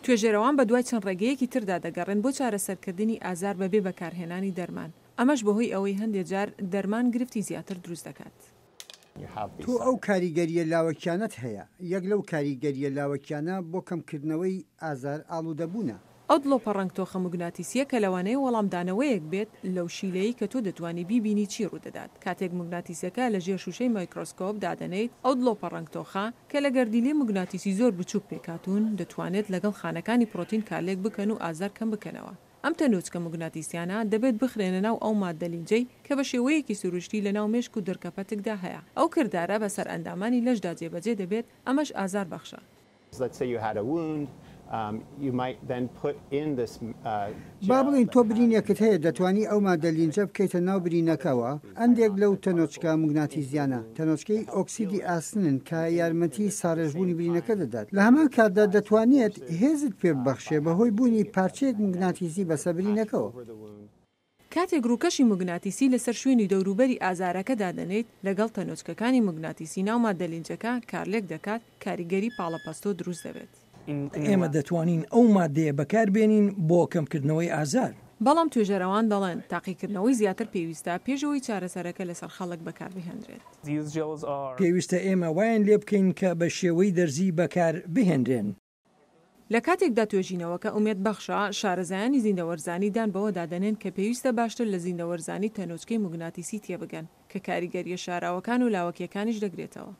توێژەرەوان بەدوای چەند ڕێگەیەکی تردا دەگەڕێن بۆ چارەسەرکردنی ئازار بەبێ بەکارهێنانی دەرمان، ئەمەش بەهۆی ئەوەی هەندێ جار دەرمان گرفتی زیاتر دروست دەکات. تۆ ئەو کاریگەرییە لاوەکیانەت هەیە، یەک لەو کاریگەرییە لاوەکیانە بۆ کەمکردنەوەی ئازار ئاڵوودەبوونە. ئەو دڵۆپە ڕەنگ تۆخە موگناتیسییە کە لەوانەیە وەڵامدانەوەیەک بێت لەو شیلەی کە تۆ دەتوانی بیبینی چی ڕوودەدات کاتێک موگناتیسەکە لە ژێر شوشەی مایکرۆسکۆپ دادەنێیت ئەو دڵۆپە ڕەنگ تۆخە، کە لە گەردیلەی موگناتیسی زۆر بچووک پێکهاتوون، دەتوانێت لەگەڵ خانەکانی پرۆتین کارلێک بکەن و ئازار کەم بکەنەوە. ئەم تەنۆچکە موگناتیسیانە دەبێت بخرێنە ناو ئەو ماددە لینجەی کە بە شێوەیەکی سروشتی لە ناو مێشک و دڕکەپەتکدا هەیە. ئەو کردارە بەسەر ئەندامانی لەشدا جێبەجێ دەبێت، ئەمەش ئازاربەخشە. با بڵێین تۆ برینێکت هەیە دەتوانی ئەو مادە لینجە بکەیتە ناو برینەکەوە، ئەندێک لەو تەنۆچکە موگناتیزیانە تەنۆچکەی ئۆکسیدی ئاسنن کە یارمەتی ساڕێژبوونی برینەکە دەدات لە هەمان کاتدا دەتوانێت هێزت پێ ببەخشێ بەهۆی بوونی پارچەیەک موگناتیزی بەسەر برینەکەوە. کاتێک ڕووکەشی موگناتیسی لەسەر شوێنی دەوروبەری ئازارەکە دادەنێیت، لەگەڵ تەنۆچکەکانی موگناتیسی ناو ماددە لینجەکە کارلێک دەکات، کاریگەری پاڵەپەستۆ دروست دەبێت. ئێمە دەتوانین ئەو ماددەیە بەکاربێنین بۆ کەمکردنەوەی ئازار. بەڵام توێژەرەوان دەڵێن تاقیکردنەوەی زیاتر پێویستە پێش ئەوەی چارەسەرەکە لەسەر خەڵک بەکاربهێنرێت. پێویستە ئێمە وایان لێبکەین کە بە شێوەی دەرزی بەکاربهێنرێن. لە کاتێکدا توێژینەوەکە ئومێدبەخشە، شارەزایانی زیندەوەرزانی دان بەوەدا دەنێن کە پێویستە باشتر لە زیندەوەرزانی تەنۆچکەی موگناتیسی تێبگەن، کە کاریگەرییە شاراوەکان و لاوەکییەکانیش دەگرێتەوە.